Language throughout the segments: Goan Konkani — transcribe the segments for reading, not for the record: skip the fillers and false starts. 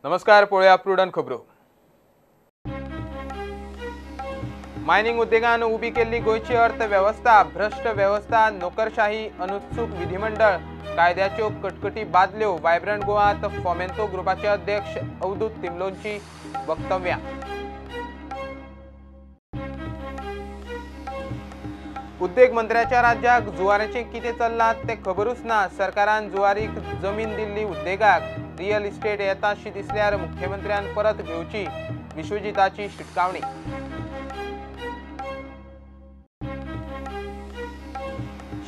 नमस्कार, पळोवया प्रुडंट खबरो. मायनिंग उद्देगान उबी केल्ली गोंयची अर्थवेवस्था, भ्रश्ट वेवस्था, नोकरशाही, अनुत्सूक विधिमंडळ, कायद्याच्यो कटकटी बादल्यो. वायब्रंट गोवात फोमेंतो ग्रुपाचे अध्यक्ष अवधूत तिमलोंची वक्तव्यां. उद्देग मंत्र्याच्या राज्याक जुवाराचें कितें चल्लां तें खबरूच ना. सरकारान जुवारीक जमीन दिल्ली उद्देगाक रियल इस्टेट येताशी दिसल्यार मुख्यमंत्र्यान परत घेवची, विश्वजिताची शिटकावणी.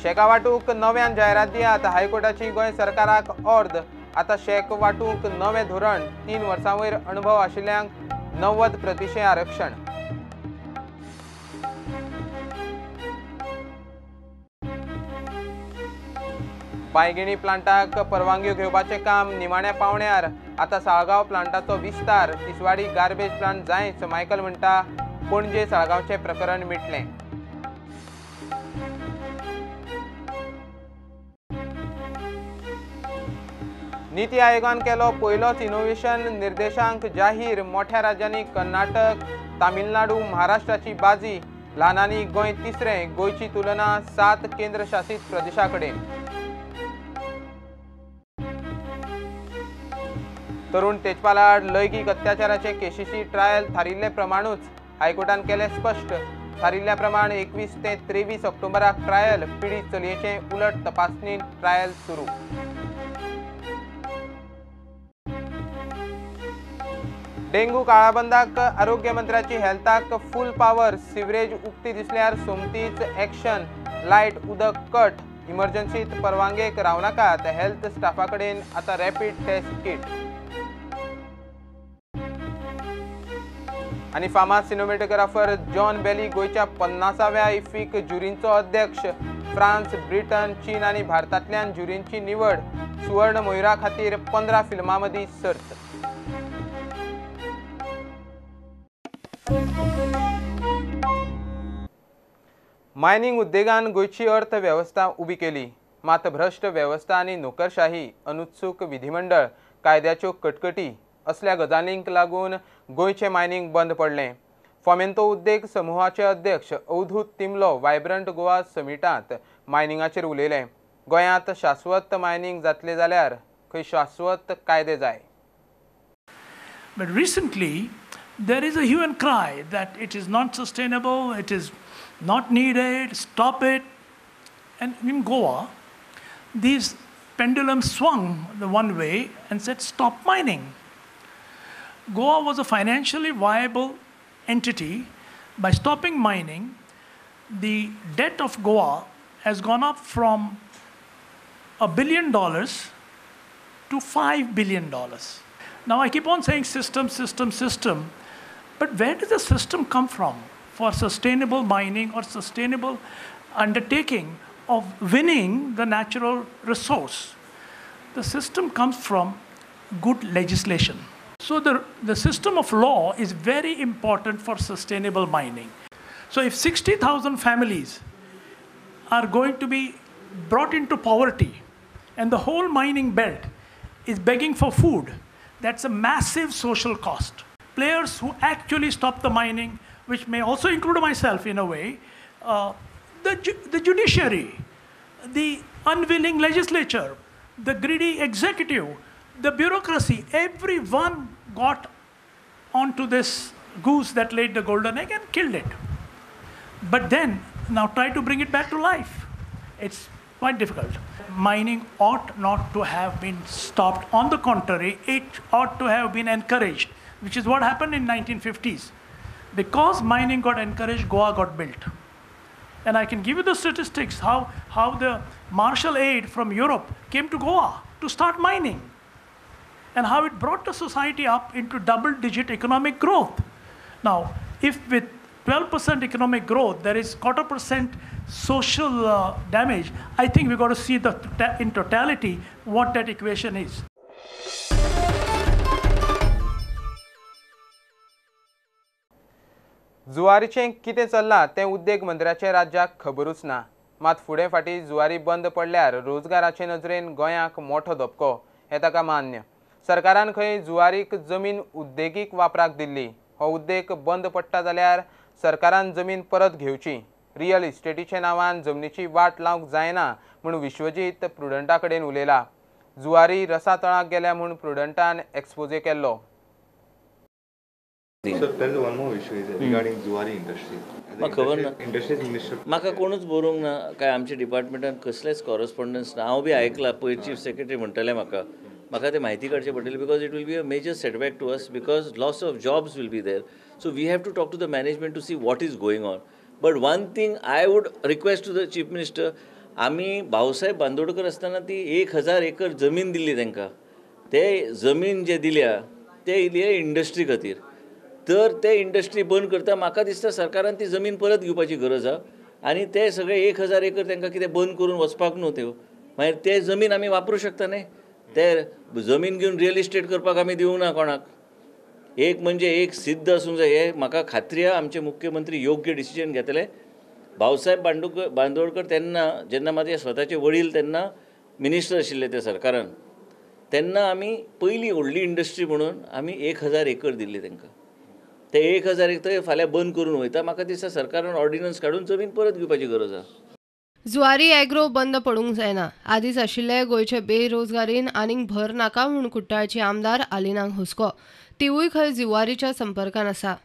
शेका वांटूंक नव्यान जायरात दियात, हायकोर्टाची गोंय सरकाराक ऑर्द. आतां शेक वांटूंक नवें धोरण, 3 वर्सां वयर अणभव आशिल्ल्यांक 90% आरक्षण. बांयगिणी प्लांटाक परवानग्यो घेवपाचें काम निमाण्या पावण्यार. आतां साळगांव प्लांटाचो विस्तार, तिसवाडी गार्बेज प्लांट जायच. मायकल म्हणटा पणजे साळगांवचें प्रकरण मिटलें. नीती आयोगान केलो पयलोच इनोव्हेशन निर्देशांक जाहीर. मोठ्या राज्यांनी कर्नाटक, तामिळनाडू, महाराष्ट्राची बाजी, ल्हानांनी गोंय तिसरें. गोंयची तुलना 7 केंद्रशासीत प्रदेशा कडेन. तरुण तेजपाल आड लैंगीक अत्याचाराचे केशीची ट्रायल थारिल्ले प्रमाणूच हायकोर्टान केलें स्पश्ट. थारिल्ल्या प्रमाण 21 ते 23 ऑक्टोबराक ट्रायल. पिडीत चलयेचें उलट तपासणी ट्रायल सुरू. डेंग्यू काळाबंदाक आरोग्य मंत्र्याची हेल्थाक फूल पावर. सिवरेज उक्ती दिसल्यार सोमतीच एक्शन. लायट उदक कट. इमर्जन्सीत परवानगेक रावनाकात. हेल्थ स्टाफा कडेन आतां रॅपीड टेस्ट किट. आनी फामाद सिनेमॅटोग्राफर जॉन बेली गोंयच्या 50व्या इफ्फीक ज्युरींचो अध्यक्ष. फ्रांस, ब्रिटन, चीन आनी भारतांतल्यान ज्युरींची निवड. सुवर्ण मोहिरा खातीर 15 फिल्मां मदीं सर्त. मायनिंग उद्देगान गोंयची अर्थवेवस्था उबी केली, मात भ्रश्ट वेवस्था आनी नोकरशाही, अनुत्सूक विधिमंडळ, कायद्याच्यो कटकटी असल्या गजालींक लागून गोंयचें मायनिंग बंद पडलें. फोमेंतो उद्देग समुहाचे अध्यक्ष अवधूत तिमलो वायब्रंट गोवा समिटांत मायनिंगाचेर उलयले. गोंयांत शाश्वत मायनिंग जातलें जाल्यार खंय शाश्वत कायदे जाय. But recently there is a hue and cry that it is not sustainable, it is not needed, stop it. And in Goa, these pendulums swung the one way and said stop mining. Goa was a financially viable entity. By stopping mining, the debt of Goa has gone up from $1 billion to $5 billion. Now I keep on saying system, system, system, but where does the system come from for sustainable mining or sustainable undertaking of winning the natural resource? The system comes from good legislation. So the system of law is very important for sustainable mining. So if 60,000 families are going to be brought into poverty and the whole mining belt is begging for food, that's a massive social cost. Players who actually stop the mining, which may also include myself in a way, the judiciary, the unwilling legislature, the greedy executive, the bureaucracy, everyone got onto this goose that laid the golden egg and killed it. But then, now try to bring it back to life. It's quite difficult. Mining ought not to have been stopped. On the contrary, it ought to have been encouraged, which is what happened in 1950s. Because mining got encouraged, Goa got built. And I can give you the statistics, how the Marshall Aid from Europe came to Goa to start mining, and how it brought the society up into double-digit economic growth. Now, if with 12% economic growth, there is 0.25% social damage, I think we've got to see in totality what that equation is. जुवारीचें कितें चल्लां तें उद्देग मंत्र्याचे राज्याक खबरूच ना. मात फुडें फाटीं जुवारी बंद पडल्यार रोजगाराचे नजरेन गोंयाक मोठो धपको हें ताका मान्य. सरकारान खंय जुवारीक जमीन उद्देगीक वापराक दिल्ली. हो उद्देग बंद पडटा जाल्यार सरकारान जमीन परत घेवची. रियल इस्टेटीच्या नांवान जमनीची वाट लावंक जायना म्हूण विश्वजीत प्रुडंटा कडेन उलयला. जुवारी रसातळाक गेल्या म्हूण प्रुडंटान एक्सपोजे केल्लो. Sir, there is one more issue is regarding Zuari Industries. म्हाका खबर ना, Industries Minister. म्हाका कोणूच बरोवंक ना काय आमच्या डिपार्टमेंटान कसलेच कॉरस्पॉन्डन्स ना. हांव बी आयकलां पयर चीफ सेक्रेटरी म्हणटाले म्हाका, म्हाका ते म्हायती काडची पडटली because it will be a major setback to us because loss of jobs will be there. So we have to talk to the management to see what is going on. But one thing I would request to the chief minister, आमी भाऊसाहेब बांदोडकर आसतना ती 1000 एकर जमीन दिल्ली तांकां. ते जमीन जे दिल्या ते दिल्या इंडस्ट्री खातीर, तर ते इंडस्ट्री बंद करता. म्हाका दिसता सरकारान ती जमीन परत घेवपाची गरज आसा आनी ते सगळे 1000 एकर तांकां कितें बंद करून वचपाक न्हू त्यो. मागीर ते जमीन आमी वापरूं शकता न्ही, ते जमीन घेवन रियल इस्टेट करपाक आमी दिवंक ना कोणाक. एक म्हणजे एक सिद्ध आसूंक जाय, हे म्हाका खात्री आसा आमचे मुख्यमंत्री योग्य डिसिजन घेतले. भाऊसाहेब बांदोडकर तेन्ना जेन्ना म्हाजे स्वताचे वडील तेन्ना मिनिस्टर आशिल्ले त्या सरकारान, तेन्ना आमी पयली व्हडली इंडस्ट्री म्हणून आमी 1000 एकर दिल्ली तांकां. ते 1000 एकर फाल्यां बंद करून वयता. म्हाका दिसता सरकारान ऑर्डिनन्स काडून जमीन परत घेवपाची गरज आसा. जुवारी एग्रो बंद पडूंक जायना. आदींच आशिल्ले गोंयचे बेरोजगारीन आनीक भर नाका म्हूण कुट्टाळची आमदार आलिनाक हुस्को. तिवूय खंय जुवारीच्या संपर्कान आसा.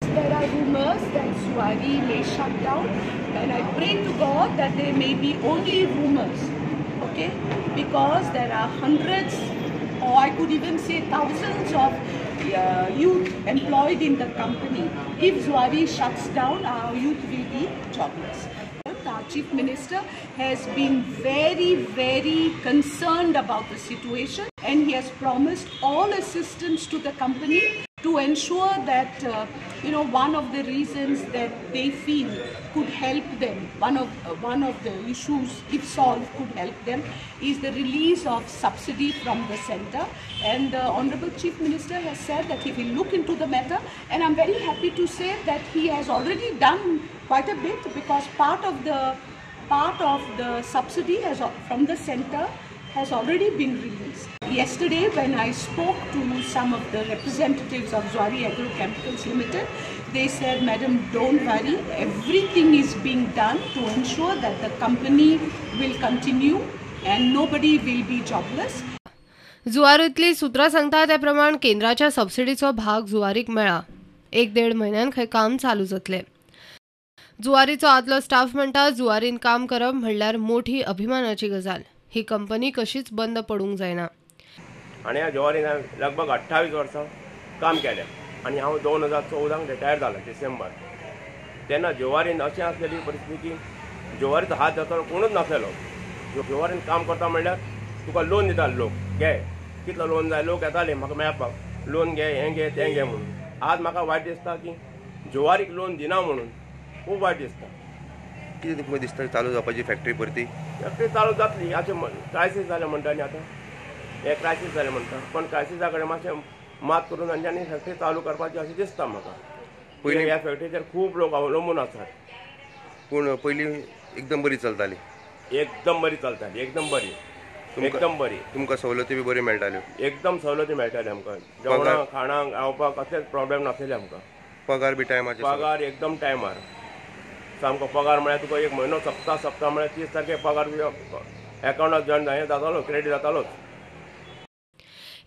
There are rumors that Zuari may shut down, and I pray to God that they may be only rumors, okay? Because there are hundreds, or I could even say thousands of youth employed in the company. If Zuari shuts down, our youth will be jobless. Our Chief Minister has been very, very concerned about the situation, and he has promised all assistance to the company to ensure that one of the reasons that they feel could help them, one of the issues if solved could help them, is the release of subsidy from the center. And the Honorable Chief Minister has said that he will look into the matter, and I'm very happy to say that he has already done quite a bit, because part of the subsidy from the center has already been released. Yesterday, when I spoke to some of the representatives of Zuari Agrochemicals Limited, they said, "Madam, don't worry, everything is being done to ensure that the company will continue and nobody will be jobless." जुवारीतली सूत्रां सांगता त्या प्रमाण केंद्राच्या सबसिडीचो भाग जुवारीक मेळा. 1-1.5 म्हयन्यान खंय काम चालू जातलें. जुवारीचो आदलो स्टाफ म्हणटा जुवारीन काम करप म्हणल्यार मोठी अभिमानाची गजाल. ही कंपनी कशीच बंद पडूंक जायना. आनी ह्या जुवारीन हांवें लगभग 28 वर्सां काम केलें आनी हांव 2014 रिटायर जालें डिसेंबर. तेन्ना जुवारीन अशें आसलेली परिस्थिती की जुवारीचो हात जातालो कोणूच नासलेलो. जुवारीन काम करता म्हणल्यार तुका लोन दिताले लोक, घे कितलो लोन जाय, लोक येताले म्हाका मेळपाक, लोन घे, हें घे, तें घे म्हणून. आज म्हाका वायट दिसता की जुवारीक लोन दिना म्हणून खूब वायट दिसता. कितें तुमकां दिसता चालू जावपाची फॅक्टरी परती? फॅक्टरी चालू जातली अशें क्रायसीस जालें म्हणटा न्ही, आतां हे क्रायसीस जालें म्हणटा, पण क्रायसिसा कडेन मातशें मात करून तांच्यांनी फॅक्टरी चालू करपाची अशें दिसता म्हाका. पयलीं ह्या फॅक्टरीचेर खूब लोक अवलंबून आसात. पूण पयलीं एकदम बरी चलताली. एकदम बरी चलताली, एकदम बरी, एकदम बरी. तुमकां सवलती बी बऱ्यो मेळटाल्यो? एकदम सवलती मेळटाल्यो आमकां. जेवणाक, खाणाक, रावपाक कसलेच प्रॉब्लेम नासलेले आमकां. पगार बी टायमाचेर? पगार एकदम टायमार, सामको पगार म्हळ्यार तुका एक म्हयनो सप्ता सप्ता म्हळ्यार 30 तारखे पगार एकावंटाक जॉयन हें जातालो, क्रेडीट जातालोच.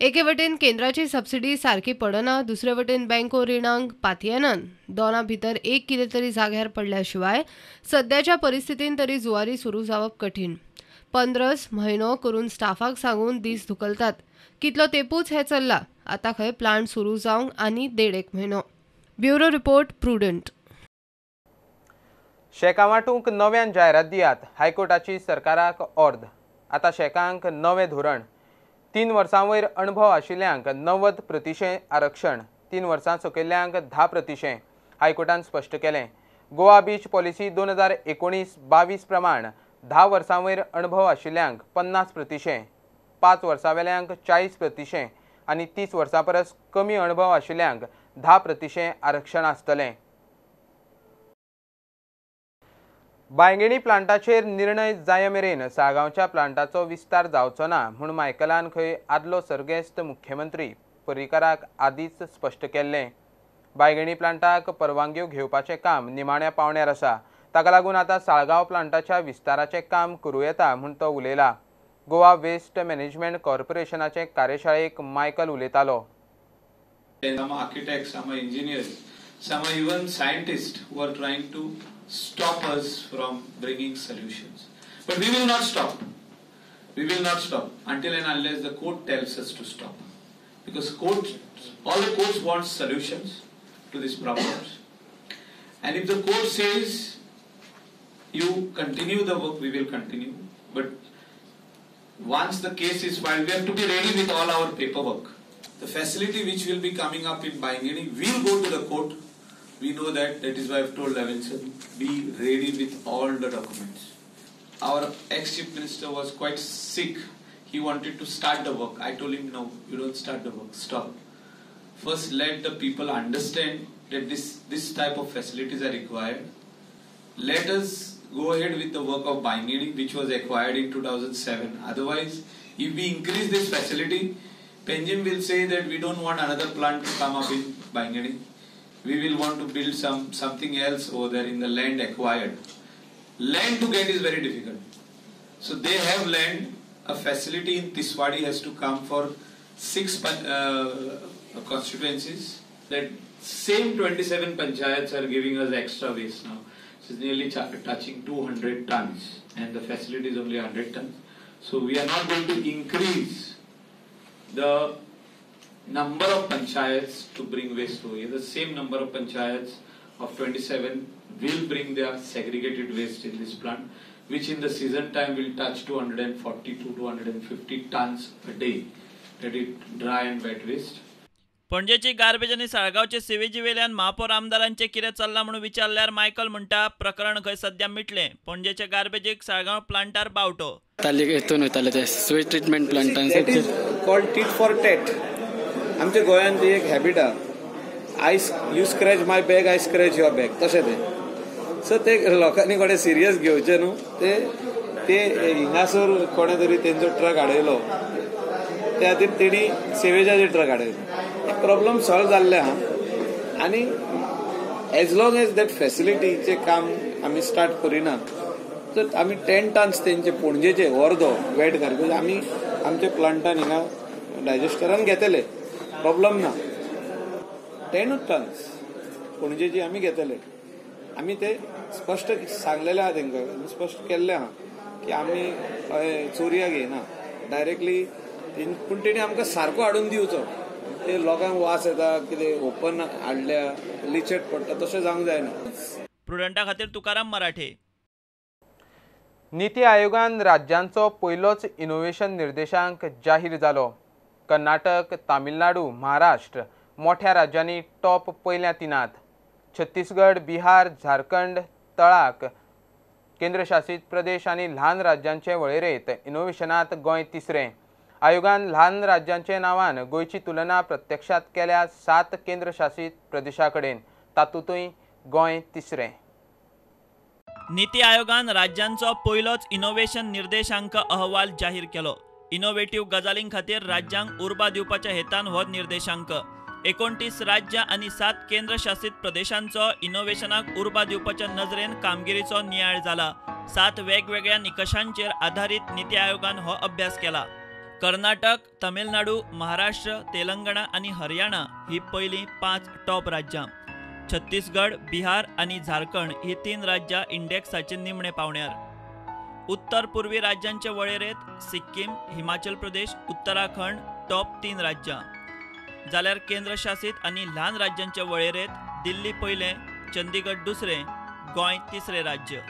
एके वटेन केंद्राची सबसिडी सारकी पडना, दुसरे वटेन बँको रिणांक पातयेनात. दोना भितर एक कितें तरी जाग्यार पडल्या शिवाय सद्याच्या परिस्थितीन तरी जुवारी सुरू जावप कठीण. 15 म्हयनो करून स्टाफाक सांगून दीस धुकलतात. कितलो तेपूच हें चल्लां. आतां खंय प्लांट सुरू जावंक आनी 1.5 म्हयनो. Bureau report, Prudent. शेकां वांटूंक नव्यान जायरात दियात, हायकोर्टाची सरकाराक ऑर्द. आतां शेकांक नवें धोरण. 3 वर्सां वयर अणभव आशिल्ल्यांक 90% आरक्षण, 3 वर्सां सकयल्ल्यांक 10% हायकोर्टान स्पश्ट केलें. गोवा बीच पॉलिसी 2019-22 प्रमाण 10 वर्सां वयर अणभव आशिल्ल्यांक 50%, 5 वर्सां वेल्यांक 40% आनी 30 वर्सां परस कमी अणभव आशिल्ल्यांक 10% आरक्षण आसतलें. बांयगिणी प्लांटाचेर निर्णय जाय मेरेन साळगांवच्या प्लांटाचो विस्तार जावचो ना म्हूण मायकलान खंय आदलो सर्गेस्त मुख्यमंत्री पर्रीकाराक आदींच स्पश्ट केल्लें. बांयगिणी प्लांटाक परवानग्यो घेवपाचें काम निमाण्या पावण्यार आसा. ताका लागून आतां साळगांव प्लांटाच्या विस्ताराचें काम करूं येता म्हूण तो उलयला. गोवा वेस्ट मॅनेजमेंट कॉर्पोरेशनाचे कार्यशाळेक मायकल उलयतालो. Some are architects, some are engineers, some are even scientists who are trying to stop us from bringing solutions. But we will not stop. We will not stop until and unless the court tells us to stop. Because courts, all the courts want solutions to these problems. And if the court says you continue the work, we will continue. But once the case is filed, we have to be ready with all our paperwork. The facility which will be coming up in Baingini will go to the court. We know that. That is why I have told Levinson, be ready with all the documents. Our ex-chief minister was quite sick. He wanted to start the work. I told him, no, you don't start the work. Stop. First, let the people understand that this type of facilities are required. Let us go ahead with the work of Baingini, which was acquired in 2007. Otherwise, if we increase this facility, Penjim will say that we don't want another plant to come up in Baingini. We will want to build something else over there in the land acquired. Land to get is very difficult. So they have land. A facility in Tiswadi has to come for 6 constituencies. That same 27 panchayats are giving us extra waste now. So it's nearly touching 200 tons, and the facility is only 100 tons. So we are not going to increase the number of panchayats to bring waste over here. The same number of panchayats of 27 will bring their segregated waste in this plant, which in the season time will touch 240 to 250 tons a day, that is dry and wet waste. पणजेची garbage आनी साळगांवचे सिवेजी वेल्यान महापौर आमदारांचे कितें चल्लां म्हणून विचारल्यार मायकल म्हणटा प्रकरण खंय सद्या मिटलें. पणजेचे गार्बेजीक साळगांव प्लांटार बावटो हेतून वयताले ते सिवेज ट्रिटमेंट प्लांटान कॉल्ड टीट फॉर टॅट. आमच्या गोंयांत ती एक हॅबिट आहा, I you scratch my bag, I scratch your bag, तशें तें. सो ते लोकांनी कोणें सिरियस घेवचें न्हू. ते ते हिंगासर कोणें तरी तेंचो ट्रक हाडयलो, त्या खातीर तेणी सिवेजाचे ट्रक हाडयलो. प्रॉब्लम सॉल्व जाल्ले आहा आनी एज लॉंग एज that फॅसिलिटीचें काम आमी स्टार्ट करिना तर आमी 10 टन्स तेंचे पणजेचे अर्दो वेट गार्बेज आमी आमच्या प्लांटान हिंगा डायजेस्टरान घेतले, प्रॉब्लम ना. 10 टन्स पणजेची आमी घेतले. आमी ते स्पश्ट सांगलेले आहा तेंकां, स्पश्ट केल्ले आहा की आमी चोरया घेयना डायरेक्टली, पूण तेणी आमकां सारको हाडून दिवचो. ते लोकांक वास येता, कितें ओपन हाडल्या लिचेट पडटा, तशें जावंक जायना. प्रुडंटा खातीर तुकाराम मराठे. नीती आयोगान राज्यांचो पयलोच इनोव्हेशन निर्देशांक जाहीर जालो. कर्नाटक, तामिळनाडू, महाराष्ट्र मोठ्या राज्यांनी टॉप पयल्या तिनांत. छत्तीसगड, बिहार, झारखंड तळाक केंद्रशासित प्रदेश आनी ल्हान राज्यांचे वळेरेंत इनोव्हेशनांत गोंय तिसरें. आयोगान ल्हान राज्यांचे नांवान गोंयची तुलना प्रत्यक्षात केल्या 7 केंद्रशासित प्रदेशां कडेन, तातूंतय गोंय तिसरें. नीती आयोगान राज्यांचो पयलोच इनोव्हेशन निर्देशांक अहवाल जाहीर केलो. इनोव्हेटिव्ह गजालीं खातीर राज्यांक उर्बा दिवपाच्या हेतान हो निर्देशांक. 29 राज्यां आनी 7 केंद्रशासित प्रदेशांचो इनोव्हेशनाक उर्बा दिवपाच्या नजरेन कामगिरीचो नियाळ जाला. 7 वेगवेगळ्या निकशांचेर आधारीत नीती आयोगान हो अभ्यास केला. कर्नाटक, तमिळनाडू, महाराष्ट्र, तेलंगणा आनी हरियाणा ही पयलीं 5 टॉप राज्यां. छत्तीसगड, बिहार आनी झारखंड ही 3 राज्यां इंडेक्साचे निमणे पावण्यार. उत्तर पूर्वी राज्यांचे वळेरेंत सिक्कीम, हिमाचल प्रदेश, उत्तराखंड टॉप 3 राज्यां. जाल्यार केंद्रशासित आनी ल्हान राज्यांचे वळेरेंत दिल्ली पयलें, चंदीगड दुसरें, गोंय तिसरें राज्य.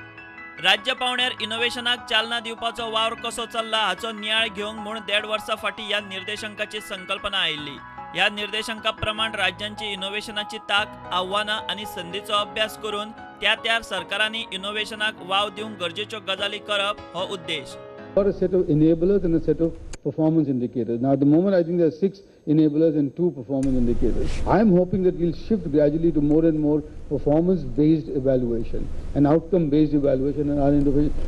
राज्य पावण्यार इनोव्हेशनाक चालना दिवपाचो वावर कसो चल्ला हाचो नियाळ घेवंक म्हूण 1.5 वर्सां फाटीं ह्या निर्देशांकाची संकल्पना आयिल्ली. ह्या निर्देशांका प्रमाण राज्यांची इनोव्हेशनाची तांक, आव्हानां आनी संदीचो अभ्यास करून त्या त्या सरकारांनी इनोव्हेशनाक वाव दिवंक गरजेच्यो गजाली करप हो उद्देश. A set of enablers and a set of performance indicators. Now at the moment I think there are 6 enablers, and 2 performance indicators. I am hoping that we'll shift gradually to more and more performance-based evaluation and outcome-based evaluation, and our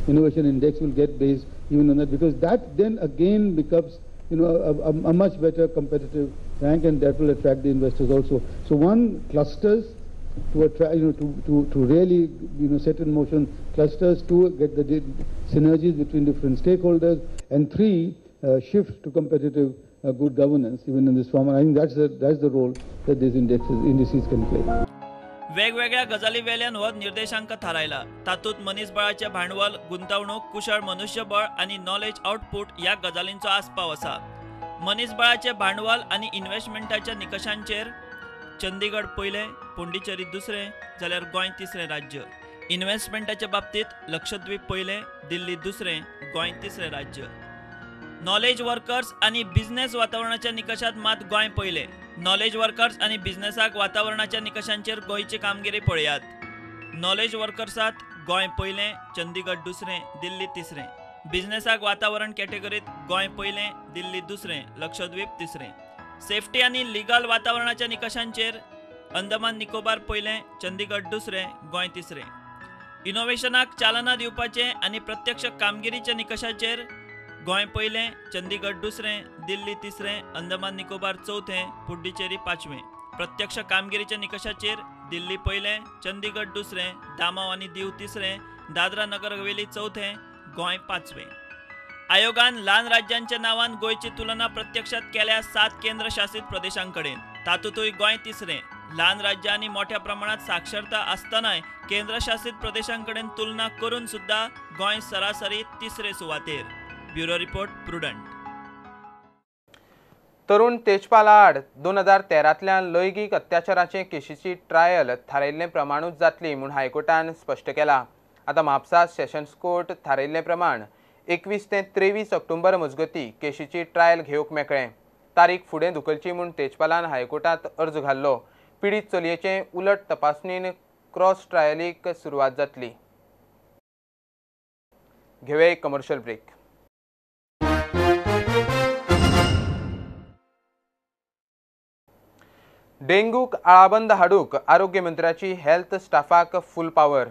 innovation index will get based even on that, because that then again becomes, you know, a much better competitive rank, and that will attract the investors also. So 1, clusters to attract, you know, to really, you know, set in motion clusters, 2, get the synergies between different stakeholders, and 3, shift to competitive good governance even in this form. And I think that's the role that these indices can play. वेगवेगळ्या गजाली वेल्यान हो निर्देशांक थारायला. तातूंत मनीसबळाचें भांडवल, गुंतवणूक, कुशळ मनुष्यबळ आनी नॉलेज आउटपुट ह्या गजालींचो आस्पाव आसा. मनीसबळाचें भांडवल आनी इन्व्हेस्टमेंटाच्या निकशांचेर चंदीगड पयलें, पोंडिचेरी दुसरें, जाल्यार गोंय तिसरें राज्य. इन्व्हेस्टमेंटाच्या बाबतींत लक्षद्वीप पयलें, दिल्ली दुसरें, गोंय तिसरें राज्य. नॉलेज वर्कर्स आनी बिझनेस वातावरणाच्या निकशांत मात गोंय पयलें. नॉलेज वर्कर्स आनी बिझनेसाक वातावरणाच्या निकशांचेर गोंयची कामगिरी पळयात. नॉलेज वर्कर्सात गोंय पयलें, चंदीगड दुसरें, दिल्ली तिसरें. बिझनेसाक वातावरण कॅटेगरीत गोंय पयलें, दिल्ली दुसरें, लक्षद्वीप तिसरें. सेफ्टी आनी लिगल वातावरणाच्या निकशांचेर अंदमान निकोबार पयलें, चंदीगड दुसरें, गोंय तिसरें. इनोव्हेशनाक चालना दिवपाचे आनी प्रत्यक्ष कामगिरीच्या निकशाचेर गोंय पयलें, चंदीगड दुसरें, दिल्ली तिसरें, अंदमान निकोबार चवथें, पुडुचेरी पांचवें. प्रत्यक्ष कामगिरीच्या निकशाचेर दिल्ली पयलें, चंदीगड दुसरें, दामाव आनी दीव तिसरें, दादरा नगर हवेली चवथें, गोंय पांचवें. आयोगान ल्हान राज्यांच्या नांवान गोंयची तुलना प्रत्यक्षात केल्या 7 केंद्रशासित प्रदेशां कडेन. तातूंतय गोंय तिसरें. ल्हान राज्यां आनी मोठ्या प्रमाणात साक्षरता आसतनाय केंद्रशासित प्रदेशां कडेन तुलना करून सुद्दां गोंय सरासरी तिसरे सुवातेर. Bureau report, Prudent. तरुण तेजपाल आड 2013तल्या लैंगीक अत्याचाराचे केशीची ट्रायल थारायिल्ले प्रमाणूच जातली म्हूण हायकोर्टान स्पश्ट केला. आतां म्हापसा सेशन्स कोर्ट थारायिल्ले प्रमाण 21 ते 23 ऑक्टोबर मजगती केशीची ट्रायल घेवंक मेकळें. तारीख फुडें धुकलची म्हूण तेजपालान हायकोर्टांत अर्ज घाल्लो. पिडीत चलयेचे उलट तपासणीन क्रॉस ट्रायलीक सुरवात जातली. घेवया एक कमर्शियल ब्रेक. डेंगूक आळाबंद हाडूंक आरोग्य मंत्र्याची हेल्थ स्टाफाक फूल पावर.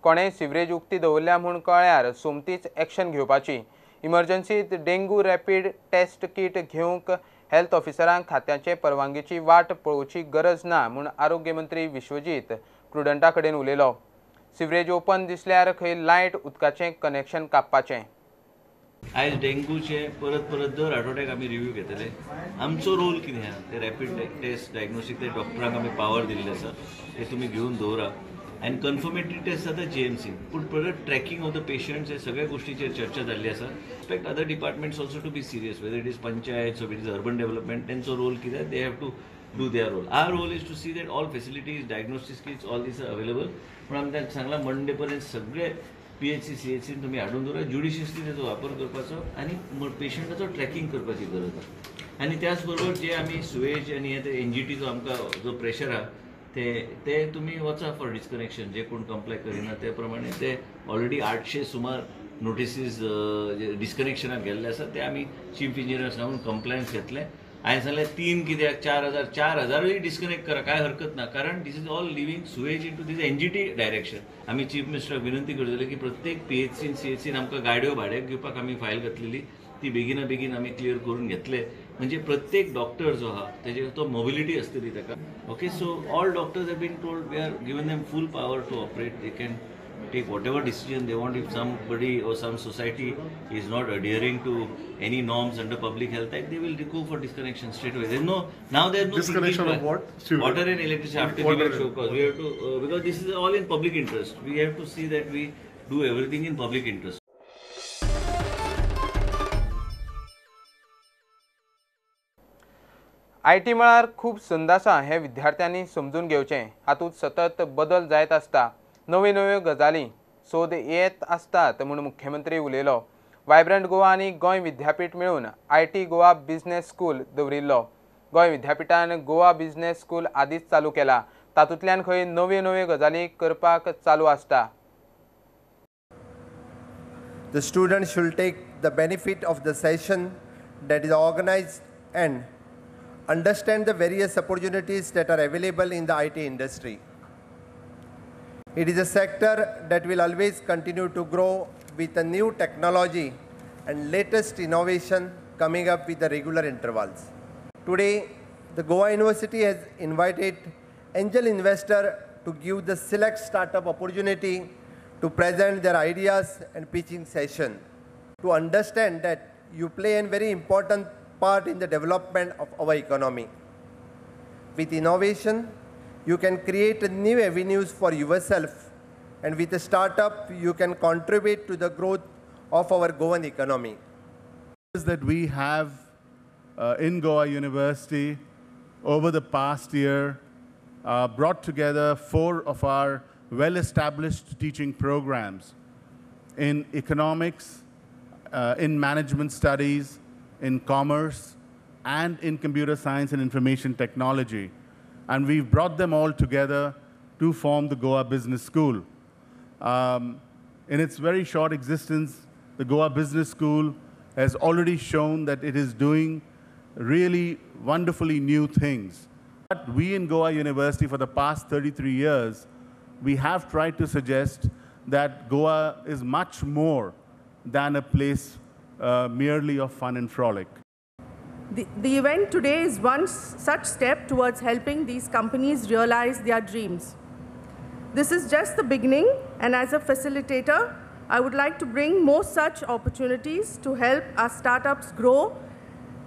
कोणें सिवरेज उक्ती दवरल्या म्हूण कळ्ळ्यार सोमतीच एक्शन घेवपाची. इमर्जन्सीत डेंगू रॅपीड टेस्ट किट घेवंक हेल्थ ऑफिसरांक खात्याचे परवानगेची वाट पळोवची गरज ना म्हूण आरोग्य मंत्री विश्वजीत प्रुडंटा कडेन उलयलो. सिवरेज ओपन दिसल्यार खंय लायट उदकाचें कनेक्शन कापपाचें. आयज डेंगूचे परत परत दर आठवड्याक आमी रिव्यू घेतले. आमचो रोल कितें आहा ते रॅपीड टेस्ट डायग्नोस्टीक ते डॉक्टरांक आमी पावर दिल्ले आसा ते तुमी घेवन दवरा. आनी कन्फर्मेटरी टेस्ट जाता जीएमसी, पूण परत ट्रॅकिंग ऑफ the patients हे सगळ्या गोष्टीचेर चर्चा जाल्ली आसा. Expect other departments also to be serious, whether it is panchayat, it is urban development, तेंचो रोल कितें, they have to do their role. Our role is to see that all facilities, diagnosis kits, all these are available. पूण आमी तांकां सांगलां मंडे पर्यंत सगळे PHC CHC तुमी हाडून दवरा, ज्युडिशियसली तेचो वापर करपाचो आनी पेशंटाचो ट्रॅकिंग करपाची गरज आसा. आनी त्याच बरोबर जे आमी सुवेज आनी हे ते एनजीटीचो आमकां जो प्रेशर आहा ते ते तुमी वचा फॉर डिस्कनेक्शन, जे कोण कंप्लाय करिना ते प्रमाणे ते ऑलरेडी 800 सुमार नोटिसीज डिस्कनेक्शनाक गेल्ले आसा. ते आमी चीफ इंजिनियर सांगून कंप्लायन्स घेतले. हांवें सांगलें 3 कित्याक 4000 4000 डिस्कनेक्ट करा, कांय हरकत ना, कारण this is all living sewage into this NGT direction. आमी चीफ मिनिस्टराक विनंती करतले की प्रत्येक पीएचसीन सीएचसीन आमकां गाडयो भाड्याक घेवपाक आमी फायल घातलेली ती बेगिना बेगीन आमी क्लियर करून घेतले. म्हणजे प्रत्येक डॉक्टर जो आहा तेजे तो मोबिलिटी आसतली ताका. Okay, so all doctors have been told, we are given them full power to operate, they can take whatever decision they want. If somebody or some society is not adhering to any norms under Public Health Act, they will go for disconnection straight away. There's no, now there's no disconnection of what? Water and electricity after giving show cause. We have to because this is all in public interest. We have to see that we do everything in public interest. IT मळार खूब संद आसा हें विद्यार्थ्यांनी समजून घेवचें. हातूंत सतत बदल जायत आसता, नव्यो नव्यो गजाली सोद येत आसतात म्हूण मुख्यमंत्री उलयलो. वायब्रंट गोवा आनी गोंय विद्यापीठ मेळून IT Goa business school दवरिल्लो. गोंय विद्यापीठान गोवा बिझनेस स्कूल आदींच चालू केला. तातूंतल्यान खंय नव्यो नव्यो गजाली करपाक चालू आसता. The students should take the benefit of the session that is organized and understand the various opportunities that are available in the IT industry. It is a sector that will always continue to grow with a new technology and latest innovation coming up with the regular intervals. Today, the Goa University has invited angel investor to give the select startup opportunity to present their ideas and pitching session, to understand that you play a very important part in the development of our economy. With innovation, you can create new avenues for yourself, and with a startup, you can contribute to the growth of our Goan economy. That we have in Goa University over the past year brought together 4 of our well-established teaching programs in economics, in management studies, in commerce, and in computer science and information technology. And we've brought them all together to form the Goa Business School. In its very short existence, the Goa Business School has already shown that it is doing really wonderfully new things. But we in Goa University for the past 33 years, we have tried to suggest that Goa is much more than a place merely of fun and frolic. The event today is one such step towards helping these companies realize their dreams. This is just the beginning, and as a facilitator, I would like to bring more such opportunities to help our startups grow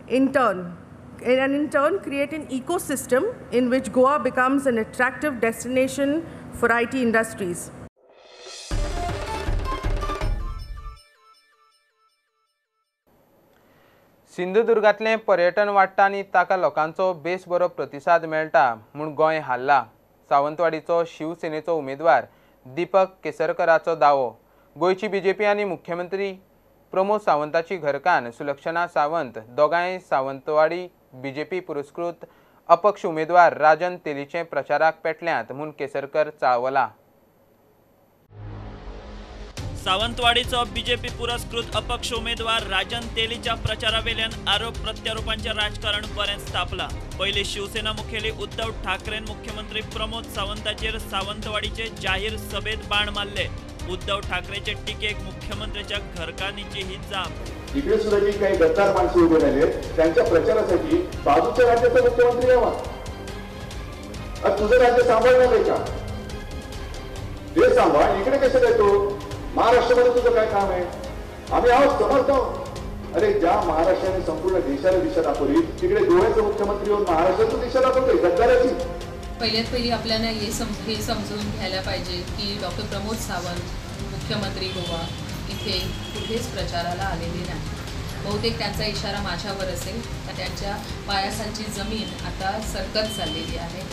in turn, and in turn create an ecosystem in which Goa becomes an attractive destination for IT industries. सिंधुदुर्गांतलें पर्यटन वाडटा आनी ताका लोकांचो बेस बरो प्रतिसाद मेळटा म्हूण गोंय हारला. सावंतवाडीचो शिवसेनेचो उमेदवार दीपक केसरकराचो दावो. गोंयची बीजेपी आनी मुख्यमंत्री प्रमोद सावंताची घरकान्न सुलक्षणा सावंत दोगांय सावंतवाडी बीजेपी पुरस्कृत अपक्ष उमेदवार राजन तेलीचे प्रचाराक पेटल्यात म्हूण केसरकर चाळवला. सावंतवाडीचो बीजेपी पुरस्कृत अपक्ष उमेदवार राजन तेलीच्या प्रचारावेल्यान आरोप प्रत्यारोपांचे राजकारण बरेंच तापला. पयली शिवसेना मुखेली उद्धव ठाकरेन मुख्यमंत्री प्रमोद सावंताचेर सावंतवाडीचे जाहीर सभेत बाण मारले. उद्धव ठाकरेचे टीकेक मुख्यमंत्र्याच्या घरकान्नीची ही जाप. इकडे सुद्धा जी काही गद्दार माणसं उभे राहिले त्यांच्या प्रचारासाठी बाजूच्या राज्याचा मुख्यमंत्री यावा. तुझं राज्य सांभाळणार आहे का? ते सांभाळ, इकडे कशाला येतो? महाराष्ट्रामध्ये तुझं काय काम आहे? आम्ही आहोत, समर्थ आहोत. अरे ज्या महाराष्ट्राने संपूर्ण देशाला दिशा दाखवली तिकडे गोव्याचा मुख्यमंत्री होऊन महाराष्ट्राची दिशा दाखवते गद्दाराची. पहिल्यात पहिली आपल्याला हे समजून घ्यायला पाहिजे की डॉक्टर प्रमोद सावंत मुख्यमंत्री गोवा इथे कुठेच प्रचाराला आलेले नाही. बहुतेक त्यांचा इशारा माझ्यावर असेल. त्यांच्या पायाखालची जमीन आता सरकत चाललेली आहे.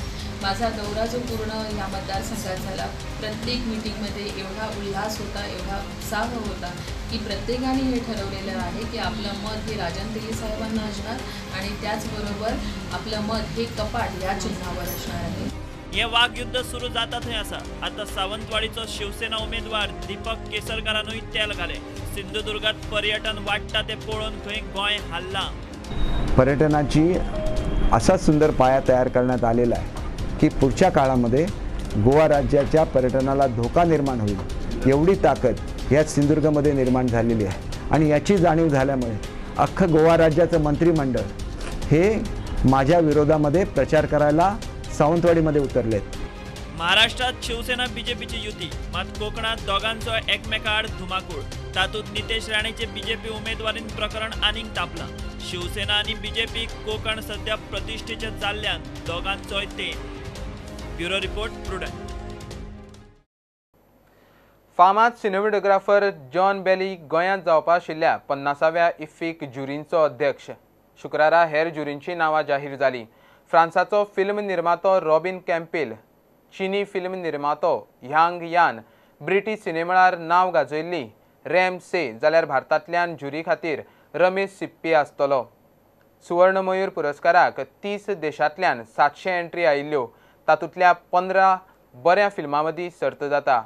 माझा दौरा जो पूर्ण या मतदारसंघात झाला, प्रत्येक मीटिंगमध्ये एवढा उल्हास होता, एवढा उत्साह होता की प्रत्येकाने हे ठरवलेलं आहे की आपलं मत हे राजन तेली साहेबांना असणार आणि त्याचबरोबर आपलं मत हे कपाट या चिन्हावर असणार आहे. हे वाघयुद्ध सुरू जाता थंय आसा. आता सावंतवाडीचो शिवसेना उमेदवार दीपक केसरकारानूय तेल घाले. सिंधुदुर्गात पर्यटन वाडटा ते पळोवन खंय गोंय हाल्ला. पर्यटनाची असा सुंदर पाया तयार करण्यात आलेला आहे की पुढच्या काळामध्ये गोवा राज्याच्या पर्यटनाला धोका निर्माण होईल एवढी ताकद या सिंधुदुर्गमध्ये निर्माण झालेली आहे. आणि याची जाणीव झाल्यामुळे अख्खं गोवा राज्याचं मंत्रिमंडळ हे माझ्या विरोधामध्ये प्रचार करायला सावंतवाडीमध्ये उतरलेत. महाराष्ट्रात शिवसेना बीजेपीची युती, मात कोकणात दोगांचो एकमेकाआड धुमाकूळ. तातूंत नितेश राणेचे बीजेपी उमेदवारीन प्रकरण आनीक तापलां. शिवसेना आनी बीजेपी कोकण सध्या प्रतिष्ठेचे जाल्ल्यान दोगांचोय ते. Bureau report, Prudent. फामाद सिनेमॅटोग्राफर जॉन बेली गोंयांत जावपा आशिल्ल्या 50व्या इफ्फीक ज्युरींचो अध्यक्ष. शुक्रारा हेर ज्युरींची नांवां जाहीर जाली. फ्रांसाचो फिल्म निर्मातो रॉबिन कॅम्पेल, चीनी फिल्म निर्मातो ह्यांग यान, ब्रिटीश सिनेमळार नांव गाजयल्ली रॅम से, जाल्यार भारतांतल्यान ज्युरी खातीर रमेश सिप्पी आसतलो. सुवर्ण मयूर पुरस्काराक 30 देशांतल्यान 700 एंट्री आयिल्ल्यो. तातूंतल्या 15 बऱ्या फिल्मां मदीं सर्त जाता.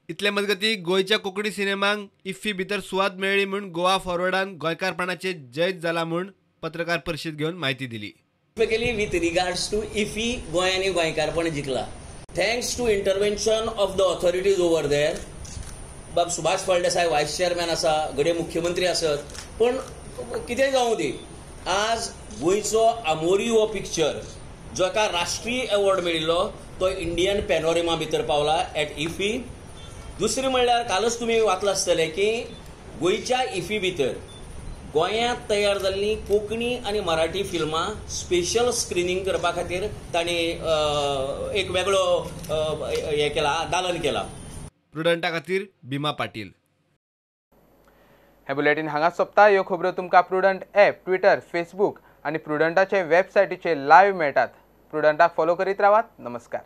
इतले मजगती गोंयच्या कोंकणी सिनेमांक इफ्फी भितर सुवात मेळ्ळी म्हूण गोवा फॉरवर्डान गोंयकारपणाचें जैत जाला म्हूण पत्रकार परिशद घेवन म्हायती दिली. केली with regards to IFFI Goa आनी गोंयकारपण जिखला. Thanks to intervention of the authorities over there, बाब सुभाष फळदेसाय वायस चेअरमॅन आसा, घडये मुख्यमंत्री आसत, पूण कितेंय जावं दी, आज गोंयचो आमोरी हो पिक्चर जो एका राष्ट्रीय एवॉर्ड मेळिल्लो तो इंडियन पॅनोरेमा भितर पावला एट इफी. दुसरें म्हणल्यार कालच तुमी वाचलां आसतलें की गोंयच्या इफी भितर गोंयांत तयार जाल्लीं कोंकणी आनी मराठी फिल्मां स्पेशल स्क्रिनींग करपा खातीर तांणी एक वेगळो हें केला, दालन केला. प्रुडंटा खातीर भीमा पाटील. हे बुलेटीन हांगा सोंपता. ह्यो खबरो तुमकां प्रुडंट ॲप, ट्विटर, फेसबूक आनी प्रुडंटाचे वेबसायटीचेर लायव्ह मेळटात. प्रुडंटाक फॉलो करीत रावात. नमस्कार.